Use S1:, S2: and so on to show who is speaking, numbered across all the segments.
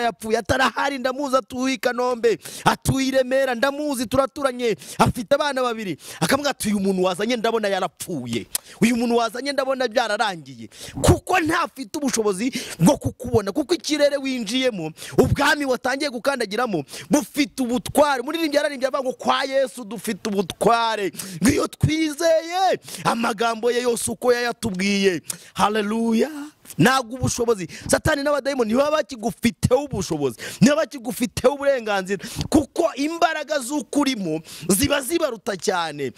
S1: Yapfuye atarahari, ndamuzi, atuye i Kanombe, atuye i Remera, ndamuzi, turaturanye, afite abana babiri. Akamubwira ati uyu muntu wazanye ndabona yarapfuye, uyu muntu wazanye ndabona byararangiye, kuko ntafite ubushobozi bwo kukubona, kuko ikirere winjiyemo, ubwami watangiye gukandagiramo bufite ubutware. Muririmbyi yararimbye avuga ngo kwa Yesu dufite ubutware, ngiyo twizeye amagambo ye yose uko yayatubwiye. Haleluya. Ntabwo ubushobozi Satani n'abadayimoni ntibaba bakigufiteho ubushobozi, ntibaba bakigufiteho uburenganzira, kuko imbaraga z'ukurimo ziba zibaruta cyane.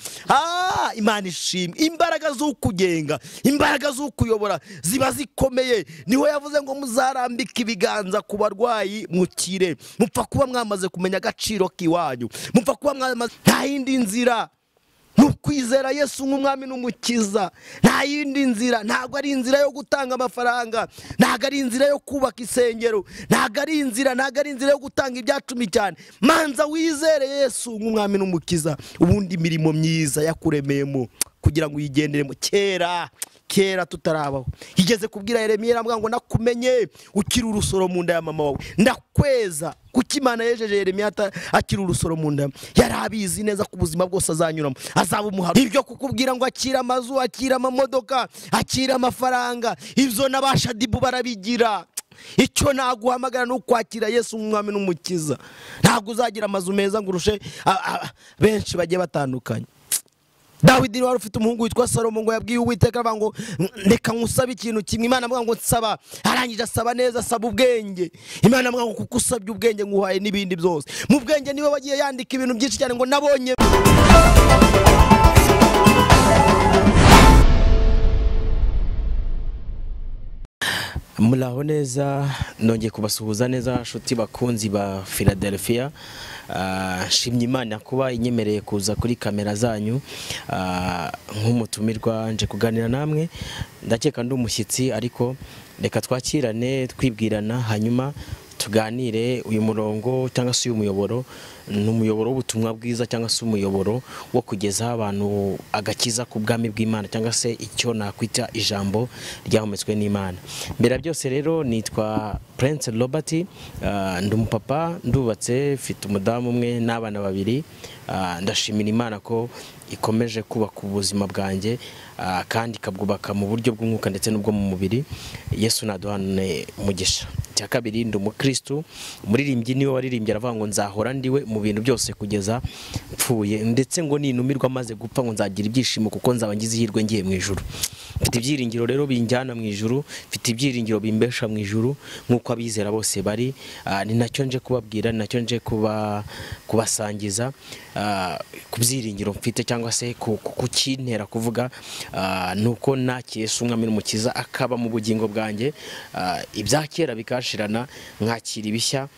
S1: Imana ishimwe. Imbaraga z'ukugenga, imbaraga z'ukuyobora ziba zikomeye. Niho yavuze ngo muzarambika ibiganza ku barwayi mukire. Mupfa kuba mwamaze kumenya agaciro k'iwanyu, mupfa kuba mwamaze. Nta yindi nzira nukwizera Yesu nk'umwami n'umukiza. Nta yindi nzira. Ntabwo ari inzira yo gutanga amafaranga, ntabwo ari inzira yo kubaka isengero, ntabwo ari inzira, ntabwo ari inzira yo gutanga ibyacumi cyane. Manza wizere Yesu nk'umwami n'umukiza, ubundi imirimo myiza yakuremeyemo kugira ngo uyigenderemo. Kera kera tutarabaho, igeze kubwira Yeremiya aravuga ngo nakumenye ukiri urusoro mu nda ya mama wawe, ndakweza. Kuki Imana yejeje Yeremiya akiri urusoro mu nda? Yari abizi neza ku buzima bwose azanyuramo, azaba umuharo. Ibyo kukubwira ngo akira amazu, akira amamodoka, akira amafaranga, ibyo n'abashadibu barabigira. Icyo naguhamagara ni ukwakira Yesu nk'umwami n'umukiza. Ntabwo uzagira amazu meza ngo urushe benshi bagiye batandukanye. Dawidi wari ufite umuhungu witwa Salomo, ngo yabwiye Uwiteka avuga ngo reka nkusabe ikintu kimwe. Imana avuga ngo nsaba. Arangije asaba neza, asaba ubwenge. Imana avuga ngo kuko usabye ubwenge nguhaye n'ibindi byose. Mu bwenge niwe wagiye yandika ibintu byinshi cyane ngo nabonye.
S2: Muraho neza, nongeye kubasuhuza neza nshuti bakunzi ba Philadelphia. Nshimye Imana kuba inyemereye kuza kuri kamera zanyu nk'umutumirwa nje kuganira namwe. Ndakeka ndi umushyitsi, ariko reka twakirane twibwirana, hanyuma tuganire. Uyu murongo cyangwa se uyu muyoboro ni umuyoboro w'ubutumwa bwiza, cyangwa se umuyoboro wo kugezaho abantu agakiza ku bwami bw'Imana, cyangwa se icyo nakwita ijambo ryahumetswe n'Imana. Mbere byose rero nitwa Prince Robert, ndi umupapa, ndubatse, mfite umudamu umwe n'abana babiri. Ndashimira Imana ko ikomeje kubaka ubuzima bwanjye, kandi ikabwubaka mu buryo bw'umwuka ndetse n'ubwo mu mubiri. Yesu naduhane umugisha. Icya kabiri, ndi umukristo. Umuririmbyi niwe waririmbye aravuga ngo nzahora ndiwe mu bintu byose kugeza mpfuye, ndetse ngo ninumirwa maze gupfa ngo nzagira ibyishimo kuko nzaba ngize ihirwe ngiye mu ijuru. Mfite ibyiringiro rero binjyana mu ijuru, mfite ibyiringiro bimbesha mu ijuru nk'uko abizera bose bari. Ni nacyo nje kubabwira, ni nacyo nje kubasangiza ku byiringiro mfite, cyangwa se kukintera kuvuga nuko nakiye Yesu umwami n'umukiza akaba mu bugingo bwanjye, ibya kera bikashirana nkakira ibishya,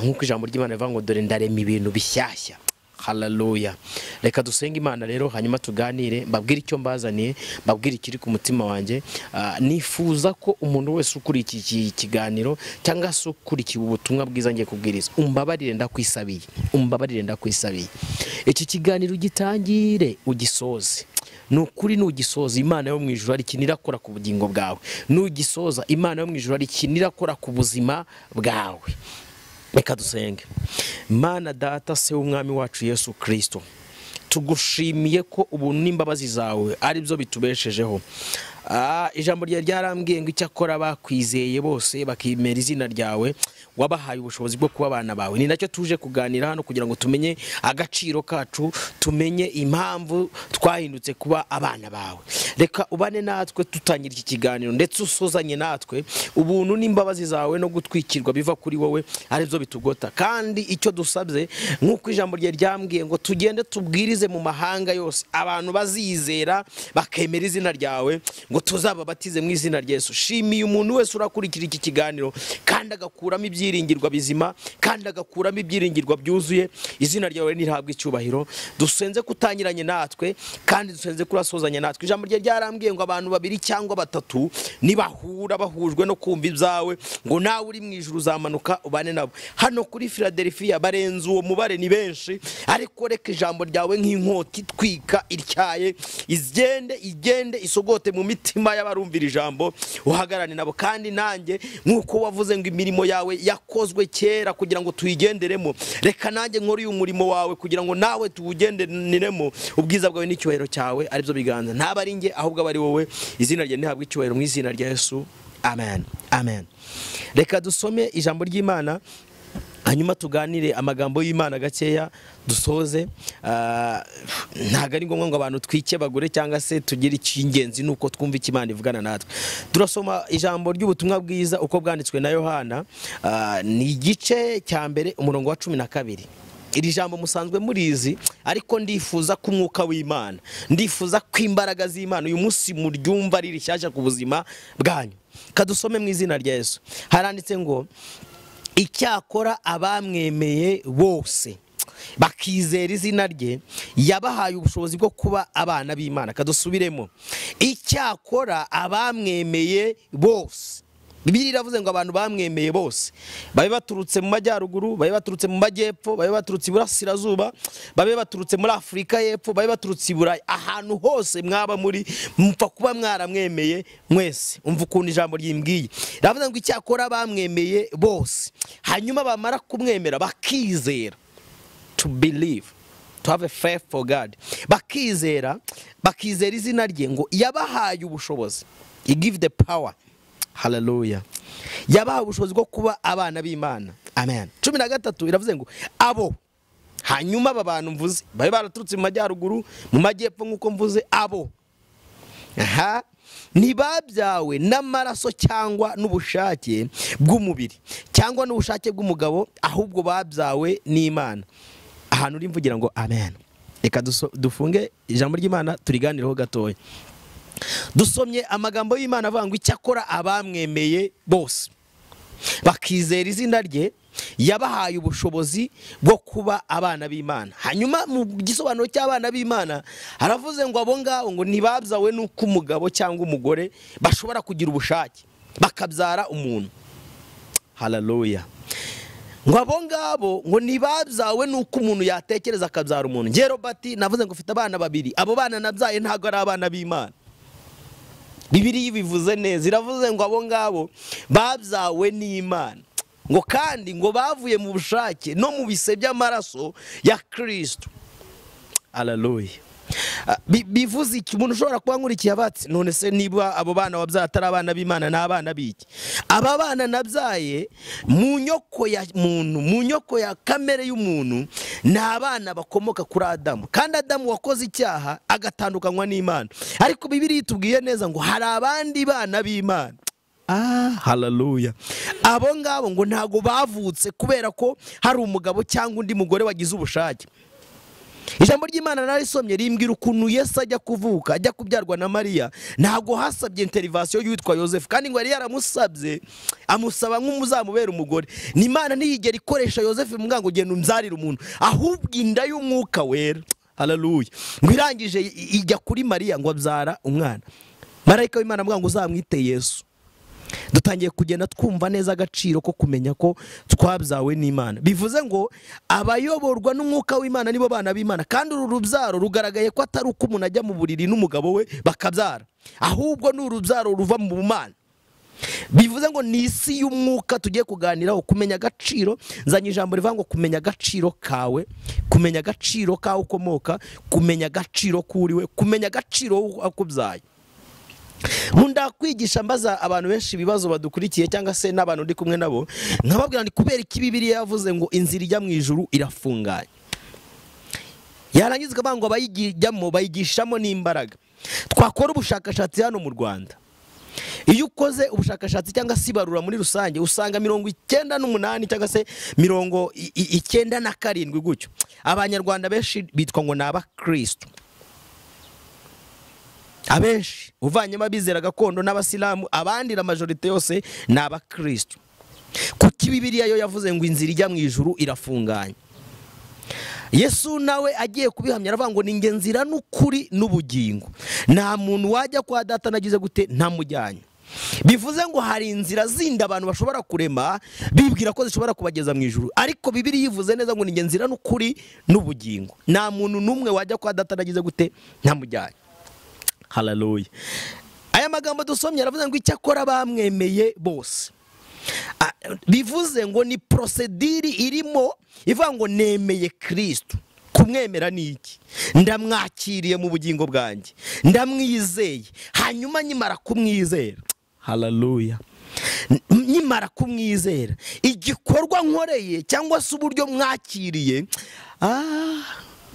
S2: nk'uko ijambo ry'Imana rivuga ngo dore ndarema ibintu bishyashya. Haleluya. Reka dusenge Imana rero, hanyuma tuganire, mbabwire icyo mbazaniye, mbabwire ikiri ku mutima wanjye. Nifuza ko umuntu wese ukurikiye iki kiganiro cyangwa se ukurikiye ubutumwa bwiza ngiye kubwiriza, umbabarire ndakwisabiye, umbabarire ndakwisabiye, iki kiganiro ugitangire ugisoze. Nukuri nugisoza Imana yo mu ijuru ari ikintu irakora ku bugingo bwawe. Nugisoza Imana yo mu ijuru ari ikintu irakora ku buzima bwawe. Reka dusenge. Mana data se w'umwami wacu Yesu Kristo, tugushimiye ko ubuntu n'imbabazi zawe ari byo bitubeshejeho. Ijambo ryawe ryarambwiye ngo icyakora bakwizeye bose bakimera izina ryawe, wabahaye ubushobozi bwo kuba abana bawe. Ni nacyo tuje kuganira hano kugira ngo tumenye agaciro kacu, tumenye impamvu twahindutse kuba abana bawe. Reka ubane natwe tutangira iki kiganiro, ndetse usozanye natwe. Ubuntu n'imbabazi zawe no gutwikirwa biva kuri wowe ari byo bitugota. Kandi icyo dusabye nk'uko ijambo ryawe ryambwiye ngo tugende tubwirize mu mahanga yose, abantu bazizera bakemera izina ryawe, ngo tuzababatize mu izina rya Yesu. Shimiye umuntu wese urakurikira iki kiganiro kandi agakuramo ibyiringirwa bizima, kandi agakuramo ibyiringirwa byuzuye. Izina ryawe nirihabwe icyubahiro. Dusenze kutangiranye natwe kandi dusenze kurasozanya natwe. Ijambo rye ryarambwiye ngo abantu babiri cyangwa batatu nibahura bahujwe no kumva ibyawe, ngo nawe uri mu ijuru uzamanuka ubane nabo. Hano kuri Philadelphia barenze uwo mubare, ni benshi, ariko reka ijambo ryawe nk'inkota itwika ityaye igende igende isogote mu mitima y'abarumvira ijambo, uhagarane nabo. Kandi nanjye nk'uko wavuze ngo imirimo yawe
S1: yakozwe kera kugira ngo tuyigenderemo. Reka nanjye nkore uyu murimo wawe kugira ngo nawe tuwugenderemo, ubwiza bwawe n'icyubahiro cyawe aribyo biganza. Ntaba ari njye ahubwo aba ari wowe. Izina rye ntihabwe icyubahiro mu izina rya Yesu. Amen. Amen. Reka dusome ijambo ry'Imana hanyuma tuganire amagambo y'Imana gakeya dusoze. Ntago ari ngombwa ngo abantu twike bagure cyangwa se tugire icyingenzi nuko twumva icyo Imana ivugana natwe. Turasoma ijambo ry'ubutumwa bwiza uko bwanditswe na Yohana, ni igice cya mbere umurongo wa 12. Iri jambo musanzwe murizi, ariko ndifuza ko umwuka w'Imana, ndifuza ko imbaraga z'Imana uyu munsi muryumva ari rishyashya ku buzima bwanyu. Kadusome mu izina rya Yesu. Haranditse ngo icyakora abamwemeye bose bakizera izina rye yabahaye ubushobozi bwo kuba abana b'Imana. Kadusubiremo. Icyakora abamwemeye bose. Bibiliya iravuze ngo abantu bamwemeye bose, babe baturutse mu majyaruguru, babe baturutse mu majyepfo, babe baturutse iburasirazuba, babe baturutse muri Afurika y'Epfo, babe baturutse i Burayi, ahantu hose mwaba muri mupfa kuba mwaramwemeye mwese. Umva ukuntu ijambo ryimbwiye. Iravuze ngo icyakora bamwemeye bose, hanyuma bamara kumwemera bakizera, to believe, to have a faith for God, bakizera, bakizera izina rye, ngo yabahaye ubushobozi. He give the power. Hallelujah. Yabaha ubushobozi bwo kuba abana b'Imana. Amen. 13 iravuze ngo abo, hanyuma aba bantu mvuze babe baraturutse mu majyaruguru, mu majyepfo nkuko mvuze, abo aha ntibabyawe n'amaraso cyangwa n'ubushake bw'umubiri cyangwa n'ubushake bw'umugabo, ahubwo babyawe n'Imana. Ahantu uri mvugira ngo amen. Reka dufunge ijambo ry'Imana turiganireho gatoya. Dusomye amagambo y'Imana avuga ngo icyakora abamwemeye bose bakizera izina rye yabahaye ubushobozi bwo kuba abana b'Imana. Hanyuma mu gisobanuro cy'abana b'Imana haravuze ngo abo ngabo ngo ntibabyawe n'uko umugabo cyangwa umugore bashobora kugira ubushake bakabyara umuntu. Hallelujah. Ngo abo ngabo ngo ntibabyawe n'uko umuntu yatekereza akabyara umuntu. Njye Robert navuze ngo mfite abana babiri, abo bana nabyaye ntago ari abana b'Imana. Bibiliya ibivuze neza, iravuze ngo abo ngabo babyawe n'Imana, ngo kandi ngo bavuye mu bushake no mu bise by'amaraso ya Kristo. Hallelujah. Bivuze iki? Umuntu ushobora kuba nkurikiye abatsi, none se niba abo bana wabyaye atari abana b'Imana n'abana b'iki? Aba bana nabyaye mu nyoko ya muntu, mu nyoko ya kamere y'umuntu, ni abana bakomoka kuri Adamu, kandi Adamu wakoze icyaha agatandukanywa n'Imana. Ariko Bibiliya itubwiye neza ngo hari abandi bana b'Imana. Hallelujah. Abo ngabo ngo ntago bavutse kubera ko hari umugabo cyangwa undi mugore wagize ubushake. Ijambo ry'Imana narisomye rimbwira ukuntu Yesu ajya kuvuka, ajya kubyarwa na Mariya, ntago hasabye intervention y'uwitwa Yosefu, kandi ngo yari yaramusabye, amusaba nk'umuzamubera umugore. Ni Imana ntiyigera ikoresha Yosefu mu ngo genda umbyarire umuntu, ahubwo inda y'umwuka wera. Hallelujah. Ngo irangije ijya kuri Mariya ngo abyara umwana. Marayika w'Imana amuga ngo uzamwite Yesu. Dutangiye kugenda twumva neza agaciro ko kumenya ko twabyawe n'Imana. Bivuze ngo abayoborwa n'umwuka w'Imana nibo bana b'Imana, kandi uru rubyaro rugaragaye ko atari uko umuntu ajya mu buriri n'umugabo we bakabyara, ahubwo ni urubyaro ruva mu Mana. Bivuze ngo ni isi y'umwuka tugiye kuganiraho, kumenya agaciro. Nzanye ijambo rivuga ngo kumenya agaciro kawe, kumenya agaciro kawe ukomoka, kumenya agaciro kuriwe, kumenya agaciro akubyaye. Nkunda kwigisha mbaza abantu benshi ibibazo badukurikiye cyangwa se n'abantu ndi kumwe nabo, nkababwira ndi kubera iki Bibiliya yavuze ngo inzira ijya mu ijuru irafunganye, yarangiza ikavuga ngo abayijyamo bayigishamo n'imbaraga. Twakora ubushakashatsi hano mu Rwanda, iyo ukoze ubushakashatsi cyangwa se ibarura muri rusange usanga 98 cyangwa se 97 gutyo Abanyarwanda benshi bitwa ngo ni abakristo. Abenshi uvanyemo abizera gakondo n'abasilamu, abandi la majorité yose ni abakristo. Kuki Bibiliya yo yavuze ngo inzira ijya mu ijuru irafunganye? Yesu nawe agiye kubihamya aravuga ngo ni nge nzira n'ukuri n'ubugingo, nta muntu wajya kwa data nagize gute ntamujyanye. Bivuze ngo hari inzira zindi abantu bashobora kurema bibwira ko zishobora kubageza mu ijuru, ariko Bibiliya ivuze neza ngo ni nge nzira n'ukuri n'ubugingo, nta muntu n'umwe wajya kwa data nagize gute ntamujyanye. Hallelujah. Aya magambo dusomye aravuze ngo icyakora bamwemeye bose Bivuze ngo ni procedure irimo ivuga ngo nemeye Kristo. Kumwemera ni iki? Ndamwakiriye mu bugingo bwanjye, ndamwizeye. Hanyuma nyimara kumwizera, haleluya, nyimara kumwizera igikorwa nkoreye cyangwa se uburyo mwakiriye,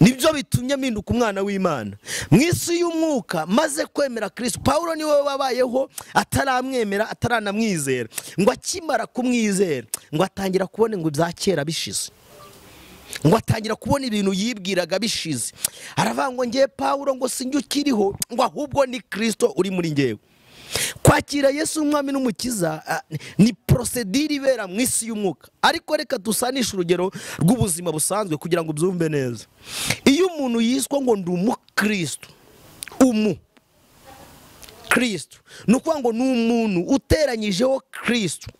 S1: nibyo bitumye mpinduka umwana w'Imana mu isi y'umwuka. Maze kwemera Kristo, Paulo niwe wabayeho ataramwemera, ataranamwizera, ngo akimara kumwizera ngo atangira kubona ngo ibya kera bishize, ngo atangira kubona ibintu yibwiraga bishize. Aravuga ngo ngiye Paulo ngo sinjye ukiriho, ngo ahubwo ni Kristo uri muri ngewe. Kwakira Yesu umwami n'umukiza ni procedure ibera mu isi y'umwuka. Ariko reka dusanishe urugero rw'ubuzima busanzwe kugira ngo ubyumve neza. Iyo umuntu yiswa ngo ndi umukristo, Kristo, ni ukuvuga ngo ni umuntu uteranyijeho Kristo.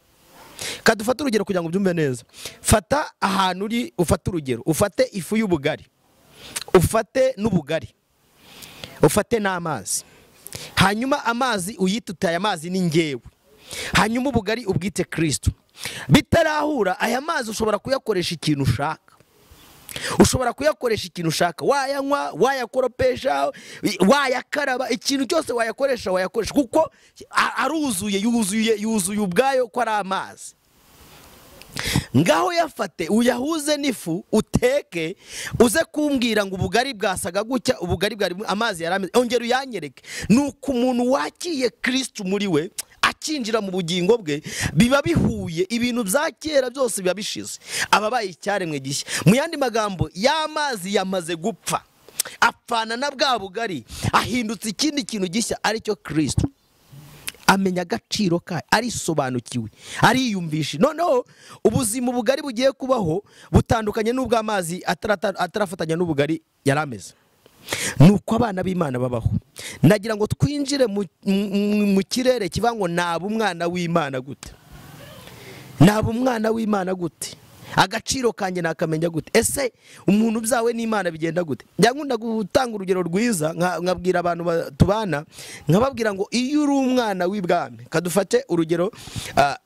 S1: Kadufate urugero kugira ngo ubyumve neza. Fata ahantu uri, ufate urugero, ufate ifu y'ubugari, ufate n'ubugari, ufate n'amazi. Hanyuma amazi uyite aya mazi ni ngewe, hanyuma ubugari ubwite Kristo. Bitarahura aya mazi ushobora kuyakoresha ikintu ushaka, ushobora kuyakoresha ikintu ushaka, wayanywa, wayakoropesha, wayakaraba, ikintu cyose wayakoresha wayakoresha, kuko aruzuye, yuzuye, yuzuye ubwayo ko ari amazi. Ngaho yafate uyahuze n'ifu uteke, uze kumbwira ngo ubugari bwasaga gutya, ubugari bwari amazi yarameze, ongera uyanyereke. Nuko umuntu wakiye Kristo muri we akinjira mu bugingo bwe, biba bihuye, ibintu bya kera byose biba bishize, ababaye icyaremwe gishya. Mu yandi magambo, y'amazi yamaze gupfa, apfana na bwa bugari, ahindutse ikindi kintu gishya aricyo Kristo. Amenya agaciro kayo, arisobanukiwe, ariyumvisha. Noneho ubuzima ubugari bugiye kubaho butandukanye n'ubw'amazi atarafatanya n'ubugari yarameze. Nuko abana b'Imana babaho. Nagira ngo twinjire mu kirere kivuga ngo naba umwana w'Imana gute, naba umwana w'Imana gute, agaciro kanjye nakamenya gute, ese umuntu byawe n'Imana bigenda gute. Njya nkunda gutanga urugero rwiza, nkabwira abantu tubana, nkababwira ngo iyo uri umwana w'ibwami, kadufate urugero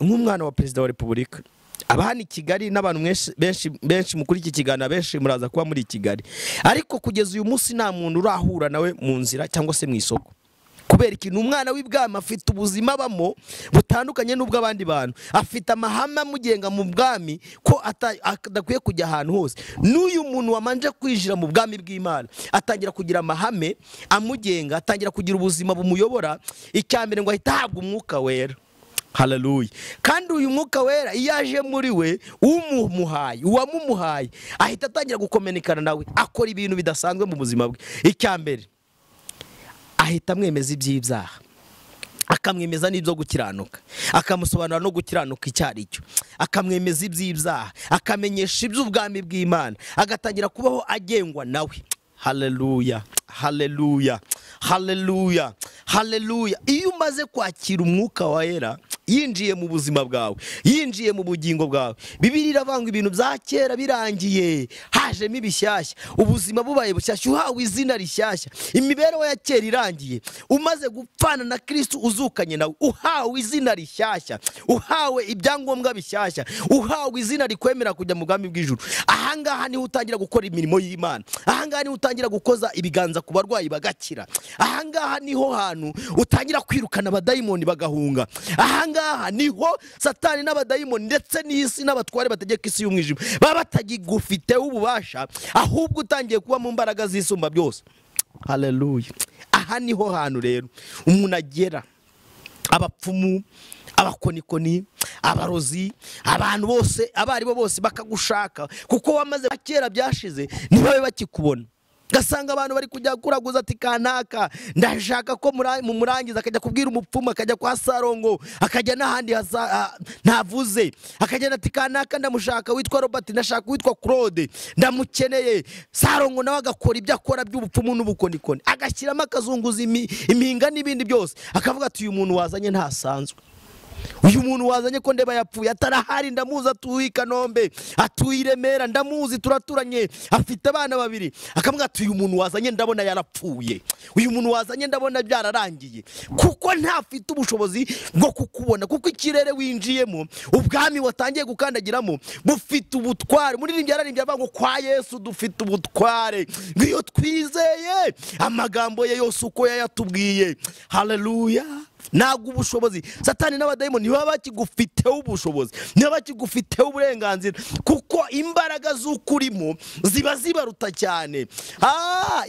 S1: nk'umwana wa Perezida wa Repubulika. Aba hano i Kigali n'abantu benshi benshi mukuri iki kiganiro, benshi muraza kuba muri Kigali, ariko kugeza uyu munsi nta muntu urahura nawe mu nzira cyangwa se mu isoko. Kubera ikintu, umwana w'ibwami afite ubuzima abamo butandukanye n'ubw'abandi bantu, afite amahame amugenga mu bwami ko adakwiye kujya ahantu hose. N'uyu muntu wamanje kwinjira mu bwami bw'Imana atangira kugira amahame amugenga, atangira kugira ubuzima bumuyobora. Icya mbere ngo ahita ahabwa umwuka wera. Haleluya. Kandi uyu mwuka wera iyo aje muri we, umumuhaye, uwamumuhaye ahita atangira gukomenikana nawe, akora ibintu bidasanzwe mu buzima bwe. Icya mbere ahita amwemeza iby'ibyaha, akamwemeza n'ibyo gukiranuka, akamusobanura no gukiranuka icyo ari cyo, akamwemeza iby'ibyaha, akamenyesha iby'ubwami bw'Imana, agatangira kubaho agengwa nawe. Haleluya, haleluya, haleluya, haleluya. Iyo umaze kwakira umwuka wera, yinjiye mu buzima bwawe, yinjiye mu bugingo bwawe, Bibiliya iravanga ibintu bya kera birangiye, hajemo ibishyashya, ubuzima bubaye bushyashya, uhawe izina rishyashya, imibereho ya kera irangiye, umaze gupfana na Kristo uzukanye nawe, uhawe izina rishyashya, uhawe ibyangombwa bishyashya, uhawe izina rikwemera kujya mu bwami bw'ijuru. Ahangaha niho utangira gukora imirimo y'Imana, ahangaha niho utangira gukoza ibiganza ku barwayi bagakira, ahangaha niho hantu utangira kwirukana abadayimoni bagahunga, ahangaha niho Satani n'abadayimoni ndetse n'isi n'abatware bategeka isi y'umwijima baba batagigufiteho ububasha, ahubwo utangiye kuba mu mbaraga z'isumba byose. Haleluya. Aha niho hantu rero umuntu agera, abapfumu, abakonikoni, abarozi, abantu bose, abaribo bose bakagushaka, kuko wamaze kera byashize ntibabe bakikubona. Gasanga abantu bari kujya kuraguza ati kanaka ndashaka ko mumurangiza, akajya kubwira umupfumu, akajya kwa Sarongo, akajya n'ahandi ntavuze, akajya ati kanaka ndamushaka witwa Robert, ndashaka witwa Claude, ndamukeneye. Sarongo nawe agakora ibyo akora by'ubupfumu n'ubukonikoni, agashyiramo akazunguza impinga n'ibindi byose, akavuga ati uyu muntu wazanye ntasanzwe. Uyu muntu wazanye ko ndeba yapfuye, atarahari ndamuzi, atuye i Kanombe, atuye i Remera, ndamuzi, turaturanye, afite abana babiri. Akamubwira ati uyu muntu wazanye ndabona yarapfuye, uyu muntu wazanye ndabona byararangiye, kuko ntafite ubushobozi bwo kukubona, kuko ikirere winjiyemo, ubwami watangiye gukandagiramo bufite ubutware. Muririmbyi yararimbye avuga ngo kwa Yesu dufite ubutware, ngiyo twizeye amagambo ye yose uko yayatubwiye. Haleluya. Ntabwo ubushobozi Satani n'abadayimoni ntibaba bakigufiteho ubushobozi, ntibaba bakigufiteho uburenganzira, kuko imbaraga z'ukurimo ziba zibaruta cyane.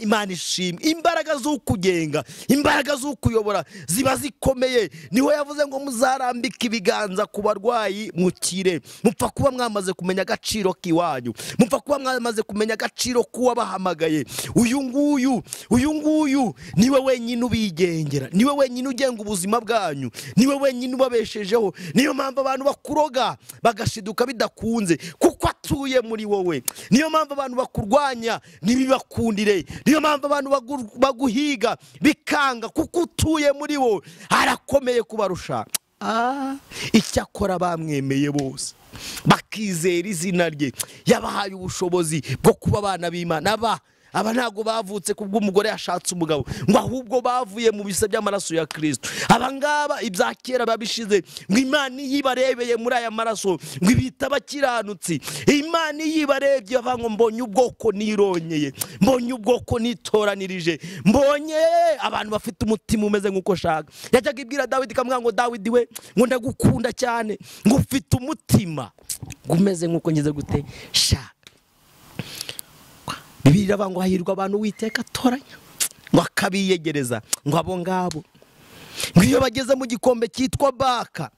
S1: Imana ishimwe. Imbaraga z'ukugenga, imbaraga z'ukuyobora ziba zikomeye. Niho yavuze ngo muzarambika ibiganza ku barwayi mukire. Mupfa kuba mwamaze kumenya agaciro k'iwanyu, mupfa kuba mwamaze kumenya agaciro k'uwabahamagaye. Uyu nguyu niwe wenyine ubigengera, niwe wenyine ugenga ubuzima bwanyu, niwe wenyine ubabeshejeho. Niyo mpamvu abantu bakuroga bagashiduka bidakunze, kuko atuye muri wowe. Niyo mpamvu abantu bakurwanya ntibibakundire, niyo mpamvu abantu baguhiga bikanga, kuko utuye muri wowe. Arakomeye kubarusha. Icyakora bamwemeye bose bakizera izina rye, yabahaye ubushobozi bwo kuba abana b'Imana. Aba ntago bavutse kubw'umugore yashatse umugabo, ngo ahubwo bavuye mu bise by'amaraso ya Kristo. Aba ngaba ibya kera babishize, ngo Imana yibarebeye muri aya maraso ngo ibita abakiranutsi. Imana yibarebye bavuga ngo mbonye ubwoko nironyeye, mbonye ubwoko nitoranirije, mbonye abantu bafite umutima umeze nk'uko shaka. Yajyaga ibwira Dawidi ikamubwira ngo Dawidi we, ngo ndagukunda cyane, ngo ufite umutima umeze nk'uko ngize gute shaka. Bibiliya iravuga ngo hahirwa abantu Uwiteka atoranya, ngo akabiyegereza, ngo abo ngabo ngo iyo bageze mu gikombe cyitwa Baka,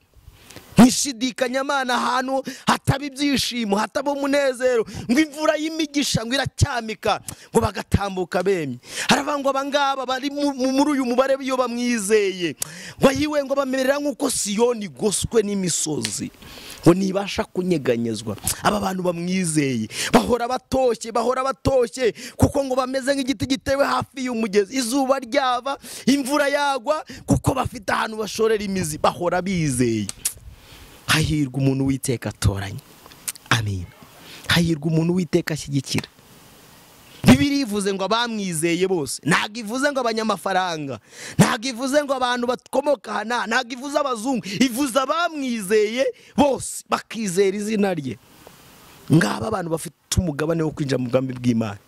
S1: mwishidikanyamana, ahantu hataba ibyishimo, hataba umunezero, ngo imvura y'imigisha ngo iracyamika, ngo bagatambuka bemye. Haravuga ngo aba ngaba bari muri uyu mubare iyo bamwizeye, ngo ayiwe ngo bamerera nk'uko Siyoni igoswe n'imisozi, ngo ntibasha kunyeganyezwa. Aba bantu bamwizeye bahora batoshye, bahora batoshye, kuko ngo bameze nk'igiti gitewe hafi y'umugezi, izuba ryava imvura yagwa, kuko bafite ahantu bashorera imizi, bahora bizeye. Hahirwa umuntu Uwiteka atoranya. Amen. Hahirwa umuntu Uwiteka ashyigikira. Bibiliya ivuze ngo abamwizeye bose, ntabwo ivuze ngo abanyamafaranga, ntabwo ivuze ngo abantu bakomoka hana, ntabwo ivuze abazungu, ivuze abamwizeye bose bakizera izina rye. Ngaba abantu bafite umugabane wo kwinjira mu bwami bw'Imana,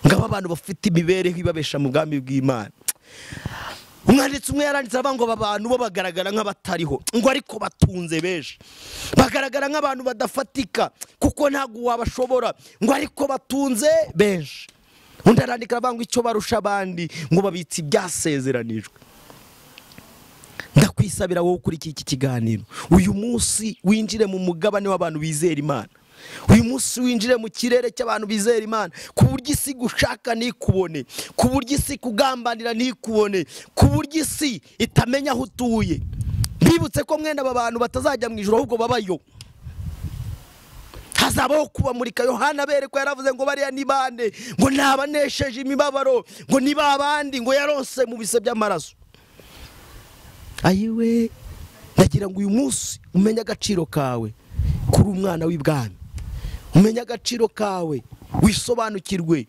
S1: ngaba abantu bafite imibereho ibabesha mu bwami bw'Imana. Umwanditsi umwe yaranditse avuga ngo aba bantu bo bagaragara nk'abatariho, ngo ariko batunze benshi, bagaragara nk'abantu badafatika kuko ntabwo wabashobora, ngo ariko batunze benshi. Undi arandika avuga ngo icyo barusha abandi ngo babitse ibyasezeranijwe. Ndakwisabira wowe kuri iki kiganiro uyu munsi winjire mu mugabane w'abantu bizera Imana. Uyu munsi winjire mu kirere cy'abantu bizera Imana, ku buryo isi gushaka ntikubone, ku buryo isi kugambanira ntikubone, ku buryo isi itamenya aho utuye. Bibutse ko mwene aba bantu batazajya mu ijuru ahubwo babayo. Hazabaho kubamurika. Yohana berekwa yaravuze ngo bariya ni bande, ngo nabanesheje imibabaro, ngo ni babandi, ngo yarose mu bise by'amaraso. Ayiwe, ndagira ngo uyu munsi umenye agaciro kawe kuri umwana w'ibwami, umenye agaciro kawe, wisobanukirwe.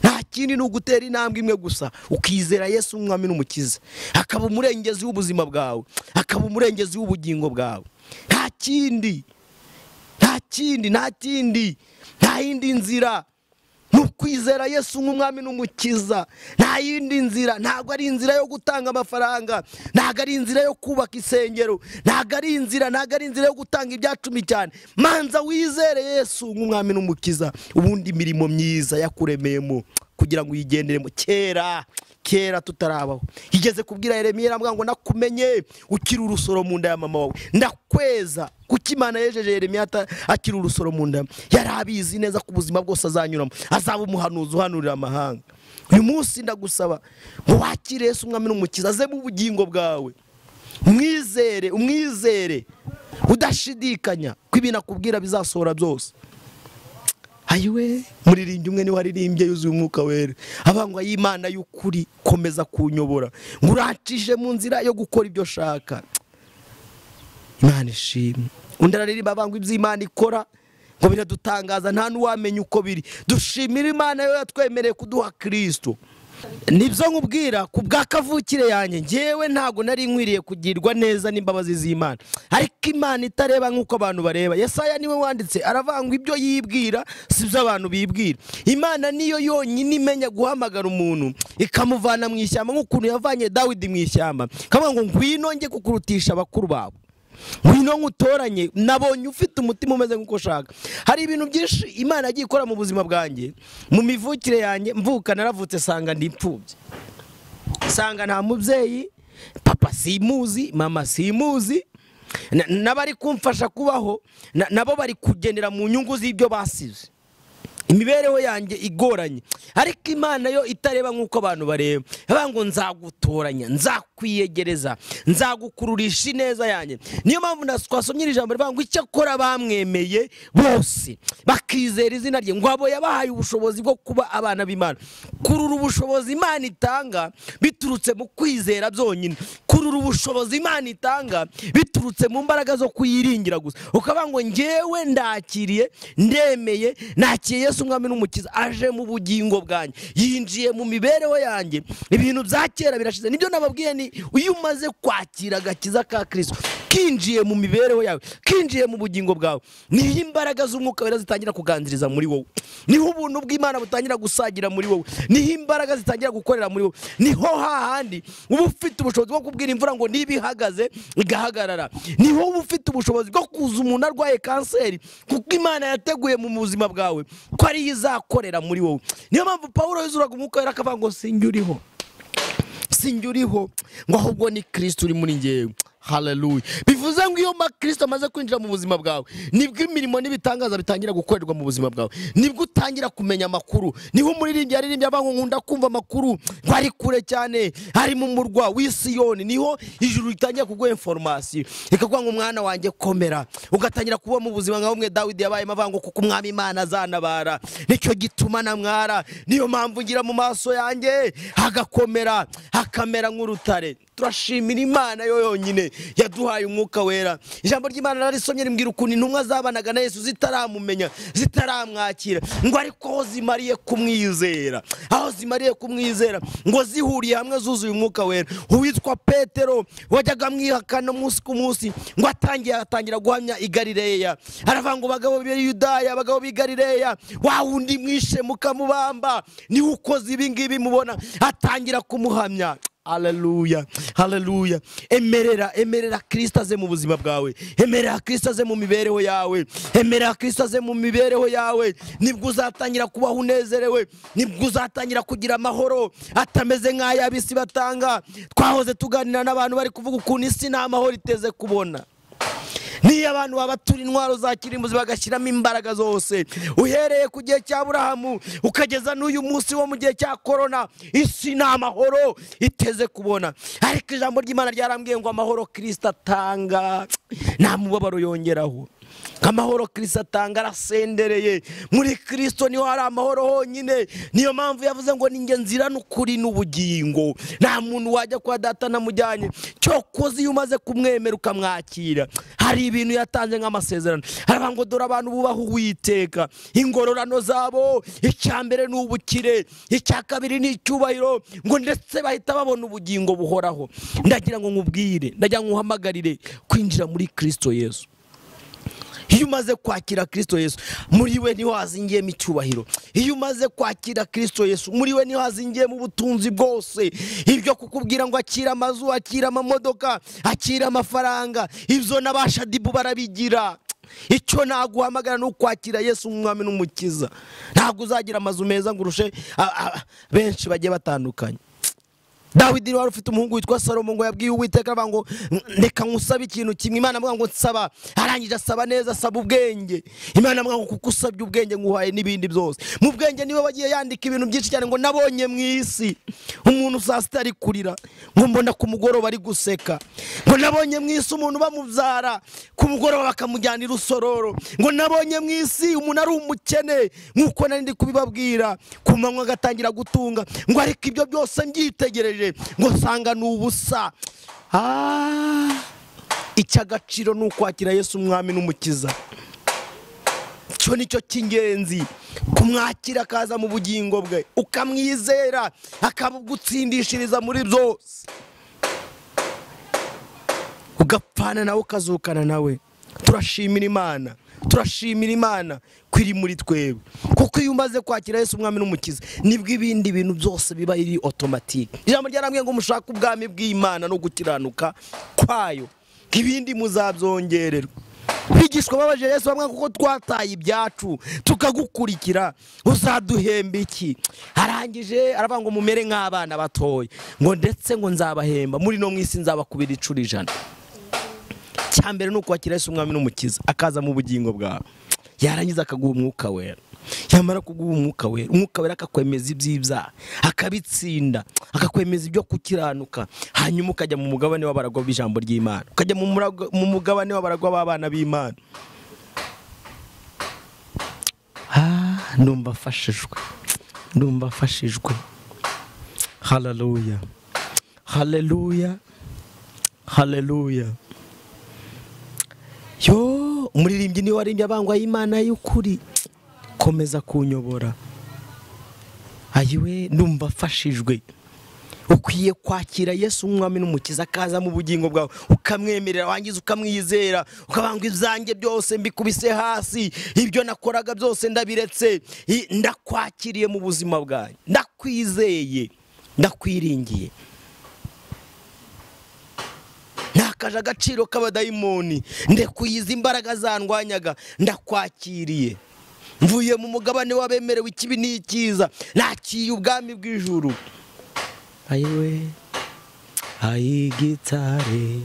S1: Nta kindi ni ugutera intambwe imwe gusa, ukizera Yesu umwami n'umukiza, akaba umurengezi w'ubuzima bwawe, akaba umurengezi w'ubugingo bwawe. Nta kindi, nta kindi, nta kindi, nta yindi nzira. Ni ukwizera Yesu nk'umwami n'umukiza. Nta yindi nzira. Ntabwo ari inzira yo gutanga amafaranga, ntabwo ari inzira yo kubaka isengero, ntabwo ari inzira, ntabwo ari inzira yo gutanga ibyacumi cyane. Manza wizere Yesu nk'umwami n'umukiza, ubundi imirimo myiza yakuremeyemo kugira ngo uyigenderemo. Kera kera tutarabaho, igeze kubwira Yeremiya aramubwira ngo nakumenye ukiri urusoro mu nda ya mama wawe, ndakweza. Kuki Imana yejeje Yeremiya akiri urusoro mu nda? Yari abizi neza ko ubuzima bwose azanyuramo, azaba umuhanuzi uhanurira amahanga. Uyu munsi ndagusaba ngo wakire Yesu umwami n'umukiza, aze mu bugingo bwawe, umwizere, umwizere udashidikanya ko ibintu akubwira bizasohora byose. Ayiwe, muririmbyi umwe niwe waririmbye yuzuye umwuka wera, abangwa y'Imana y'ukuri komeza kunyobora, ngo urancishe mu nzira yo gukora ibyo shaka. Imana ishimwe. Undi araririmba bangwa iby'Imana ikora ngo biradutangaza nta n'uwamenya uko biri. Dushimira Imana yo yatwemereye kuduha Kristo. Nibyo nkubwira ku bwa kavukire yanjye, njyewe ntago nari nkwiriye kugirwa neza n'imbabazi z'Imana, ariko Imana itareba nk'uko abantu bareba. Yesaya niwe wanditse aravanga ibyo yibwira si byo abantu bibwira. Imana niyo yonyine imenya guhamagara umuntu ikamuvana mu ishyamba nk'ukuntu yavanye Dawidi mu ishyamba, kavuga ngo ngwino nge kukurutisha abakuru bawe, ngwino nkutoranye, nabonye ufite umutima umeze nk'uko ushaka. Hari ibintu byinshi Imana yagiye ikora mu buzima bwanjye, mu mivukire yanjye. Mvuka naravutse sanga ndi imfubyi, sanga nta mubyeyi, papa simuzi, mama simuzi, n'abari kumfasha kubaho nabo bari kugendera mu nyungu z'ibyo basize. Imibereho yanjye igoranye, ariko Imana yo itareba nk'uko abantu bareba. Yavuga ngo nzagutoranya, nzakwiyegereza, nzagukururisha ineza yanjye. Niyo mpamvu twasomye ijambo rivuga ngo icyakora bamwemeye bose bakizera izina rye, ngo abo yabahaye ubushobozi bwo kuba abana b'Imana. Kurura ubushobozi Imana itanga biturutse mu kwizera byonyine, kurura ubushobozi Imana itanga biturutse mu mbaraga zo kuyiringira gusa. Ukavuga ngo njyewe ndakiriye, ndemeye, nakiriye Yesu umwami n'umukiza, aje mu bugingo bwanjye, yinjiye mu mibereho yanjye, ibintu bya kera birashize. Nibyo nababwiye, ni iyo umaze kwakira agakiza ka Kristo kinjiye mu mibereho yawe, kinjiye mu bugingo bwawe, niho imbaraga z'umwuka wera zitangira kuganziriza muri wowe, niho ubuntu bw'Imana butangira gusagira muri wowe, niho imbaraga zitangira gukorera muri wowe, niho hahandi uba ufite ubushobozi bwo kubwira imvura ngo niba ihagaze igahagarara, niho uba ufite ubushobozi bwo kuza umuntu arwaye kanseri kuko Imana yateguye mu buzima bwawe ko ari izakorera muri wowe. Niyo mpamvu Paulo yuzuraga umwuka wera akavuga ngo sinjye uriho, sinjye uriho, ngo ahubwo ni Kristo uri muri njyewe. Haleluya. Bivuze ngo iyo Kristo amaze kwinjira mu buzima bwawe, nibwo imirimo n'ibitangaza bitangira gukorerwa mu buzima bwawe, nibwo utangira kumenya amakuru. Niho umuririmbyi yaririmbye avuga ngo nkunda kumva amakuru ngo ari kure cyane, ari mu murwa w'Isiyoni. Niho ijuru ritangira kuguha information, rikakuvuga ngo mwana wanjye komera, ugatangira kuba mu buzima nka bumwe Dawidi yabayemo avuga ngo kuko umwami Imana azanabara, nicyo gituma namwara, niyo mpamvu ngira mu maso yanjye hagakomera hakamera nk'urutare. Turashimira Imana yo yonyine yaduhaye umwuka wera. Ijambo ry'Imana narisomye rimbwira ukuntu intumwa zabanaga na Yesu zitaramumenya, zitaramwakira, ngo ariko aho zimariye kumwizera, aho zimariye kumwizera, ngo zihuriye hamwe zuzuye umwuka wera. Uwitwa Petero wajyaga amwihakana umunsi ku munsi, ngo atangira guhamya i Galileya, aravuga ngo bagabo b'i Yudaya, abagabo b'i Galileya, wa wundi mwishe mukamubamba, niwe ukoze ibi ngibi mubona. Atangira kumuhamya. Haleluya, haleluya. Emerera, emerera Kristo aze mu buzima bwawe, emerera Kristo aze mu mibereho yawe, emerera Kristo aze mu mibereho yawe. Nibwo uzatangira kubaho unezerewe, nibwo uzatangira kugira amahoro atameze nk'ay'abisi batanga. Twahoze tuganira n'abantu bari kuvuga ukuntu isi nta mahoro iteze kubona. Niyo abantu babatura intwaro za kirimbuzi bagashyiramo imbaraga zose, uhereye ku gihe cya Aburahamu ukageza n'uyu munsi wo mu gihe cya corona, isi nta mahoro iteze kubona. Ariko ijambo ry'Imana ryarambwiye ngo amahoro Kristo atanga nta mubabaro yongeraho. Amahoro Kristo atanga arasendereye. Muri Kristo niho hari amahoro honyine. Niyo mpamvu yavuze ngo ninjye nzira n'ukuri n'ubugingo, nta muntu wajya kwa data namujyanye. Cyokoze iyo umaze kumwemera ukamwakira, hari ibintu yatanze nk'amasezerano. Haravuga ngo dore abantu bubaha Uwiteka, ingororano zabo icya mbere ni ubukire, icya kabiri ni icyubahiro, ngo ndetse bahita babona ubugingo buhoraho. Ndagira ngo nkubwire, ndagira ngo nkuhamagarire kwinjira muri Kristo Yesu. Iyo umaze kwakira Kristo Yesu, muri we niho hazingiyemo icyubahiro. Iyo umaze kwakira Kristo Yesu, muri we niho hazingiyemo ubutunzi bwose. Ibyo kukubwira ngo akira amazu, akira amamodoka, akira amafaranga, ibyo n'abashadibu barabigira. Icyo naguhamagara ni ukwakira Yesu umwami n'umukiza. Ntabwo uzagira amazu meza ngo urushe benshi bagiye batandukanye. Dawidi wari ufite umuhungu witwa Salomo, ngo yabwiye Uwiteka avuga ngo reka nkusabe ikintu kimwe. Imana avuga ngo nsaba. Arangije asaba neza, asaba ubwenge. Imana avuga ngo kuko usabye ubwenge nguhaye n'ibindi byose. Mu bwenge niwe wagiye yandika ibintu byinshi cyane, ngo nabonye mu isi umuntu saa sita ari kurira, ngo mbona ku mugoroba ari guseka, ngo nabonye mu isi umuntu bamubyara ku mugoroba bakamujyana i Rusororo, ngo nabonye mu isi umuntu ari umukene nk'uko nari ndi kubibabwira, ku manywa agatangira gutunga, ngo ariko ibyo byose mbyitegereje ngo sanga ni ubusa. Icy'agaciro ni ukwakira Yesu umwami n'umukiza. Cyo nicyo cy'ingenzi, kumwakira akaza mu bugingo bwe, ukamwizera akabugutsindishiriza muri byose, ugapfana nawe ukazukana nawe. Turashimira Imana, turashimira Imana ko iri muri twebwe, kuko iyo umaze kwakira Yesu umwami n'umukiza nibwo ibindi bintu byose biba iri automatique. Ijambo ryarambwiye ngo mushake ubwami bw'Imana no gukiranuka kwayo, ibindi muzabyongererwa. Bigishwa babaje Yesu bamwe, kuko twataye ibyacu tukagukurikira uzaduhemba iki? Arangije aravuga ngo mumere nk'abana batoya, ngo ndetse ngo nzabahemba muri no mwisi nzabakubira inshuro 100. Cyambere ni ukwakira Yesu umwami n'umukiza akaza mu bugingo bwawe, yarangiza akaguha umwuka wera. Yamara kuguha umwuka wera, umwuka wera akakwemeza iby'ibyaha, akabitsinda, akakwemeza ibyo gukiranuka, hanyuma ukajya mu mugabane w'abaragwa b'ijambo ry'Imana, ukajya mu mugabane w'abaragwa b'abana b'Imana. Ndumva afashijwe, ndumva afashijwe. Haleluya, haleluya, haleluya. Yo, umuririmbyi ni waririmbye abangwa y'Imana y'ukuri, komeza kunyobora. Ayiwe, ndumva afashijwe. Ukwiye kwakira Yesu umwami n'umukiza akaza mu bugingo bwawe, ukamwemerera, wangiza ukamwizera, ukabanga ibyanjye byose mbikubise hasi, ibyo nakoraga byose ndabiretse, ndakwakiriye mu buzima bwanjye, ndakwizeye, ndakwiringiye. Nakaje agaciro k'abadayimoni, ndekuyiza imbaraga zandwanyaga, ndakwakiriye. Mvuye mu mugabane w'abemerewe ikibi n'ikiza, nakiye ubwami bw'ijuru. Ayiwe, ayigitare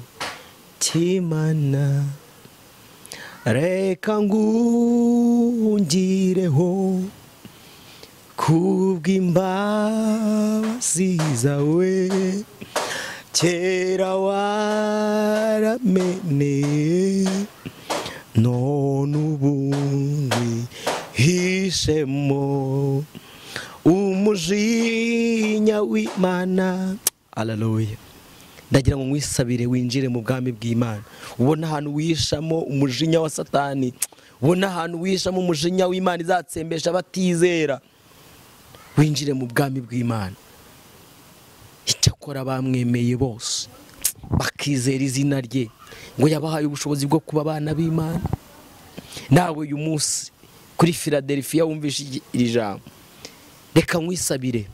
S1: cy'Imana, reka ngungireho kubw'imbabazi zawe, kera warameneye none ubundi hishemo umujinya w'Imana. Haleluya. Ndagira ngo nkwisabire winjire mu bwami bw'Imana, ubona ahantu wishamo umujinya wa Satani, ubona ahantu wishamo umujinya w'Imana izatsembesha abatizera. Winjire mu bwami bw'Imana. Icyakora bamwemeye bose bakizera izina rye, ngo yabahaye ubushobozi bwo kuba abana b'Imana. Nawe uyu munsi kuri Philadelphia wumvishe iri jambo, reka nkwisabire.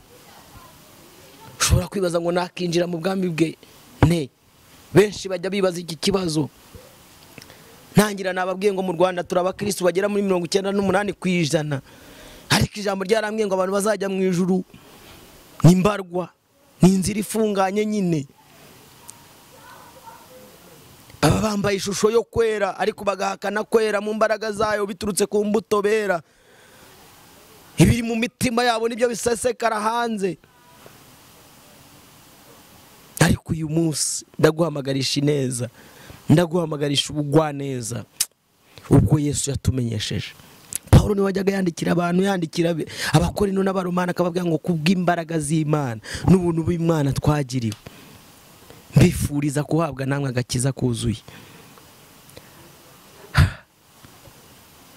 S1: Ushobora kwibaza ngo nakinjira mu bwami bwe nte? Benshi bajya bibaza iki kibazo. Ntangira nababwiye ngo mu Rwanda turi abakristo bagera muri 98%, ariko ijambo ryarambwiye ngo abantu bazajya mu ijuru ni mbarwa, ni inzira ifunganye nyine. Baba bambaye ishusho yo kwera, ariko bagahakana kwera mu mbaraga zayo biturutse ku mbuto bera. Ibiri mu mitima yabo nibyo bisesekara hanze. Ariko uyu munsi ndaguhamagarisha ineza, ndaguhamagarisha ubugwaneza ubwo Yesu yatumenyesheje. Paulo ni wajyaga yandikira abantu, yandikira abakorino n'abaromana, akababwira ngo kubw'imbaraga z'Imana n'ubuntu bw'Imana twagiriwe, mbifuriza kuhabwa namwe agakiza kuzuye.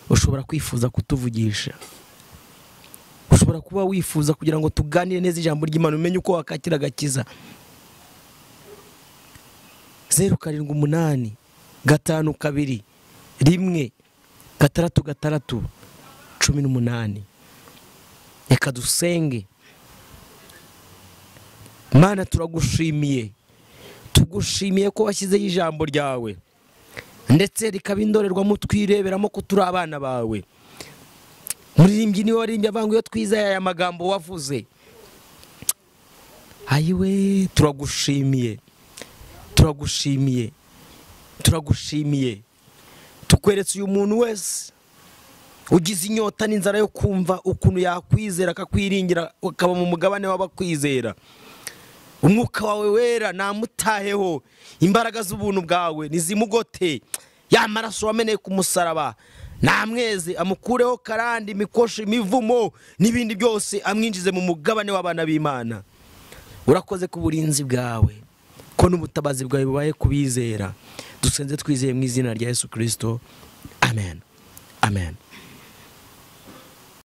S1: Ushobora kwifuza kutuvugisha, ushobora kuba wifuza kugira ngo tuganire neza ijambo ry'Imana, umenye uko wakakira agakiza. 0 7 8 5 2 1 6 6 18. Reka dusenge. Mana, turagushimiye, tugushimiye ko washyizeho ijambo ryawe, ndetse rikaba indorerwamo twireberamo ko turi abana bawe. Muririmbyi niwe waririmbye avuga ngo iyo twizeye aya magambo wavuze. Ayiwe, turagushimiye, turagushimiye, turagushimiye. Tukweretse uyu muntu wese ugize inyota n'inzara yo kumva ukuntu yakwizera akakwiringira, akaba mu mugabane w'abakwizera. Umwuka wawe wera namutaheho, imbaraga z'ubuntu bwawe nizimugote, ya maraso wameneye ku musaraba namweze, amukureho karandi, imikoshi, imivumo n'ibindi byose, amwinjize mu mugabane w'abana b'Imana. Urakoze ku burinzi bwawe, ko n'ubutabazi bwawe bubaye kubizera.
S2: Dusenze twizeye mu izina rya Yesu Kristo, amen, amen.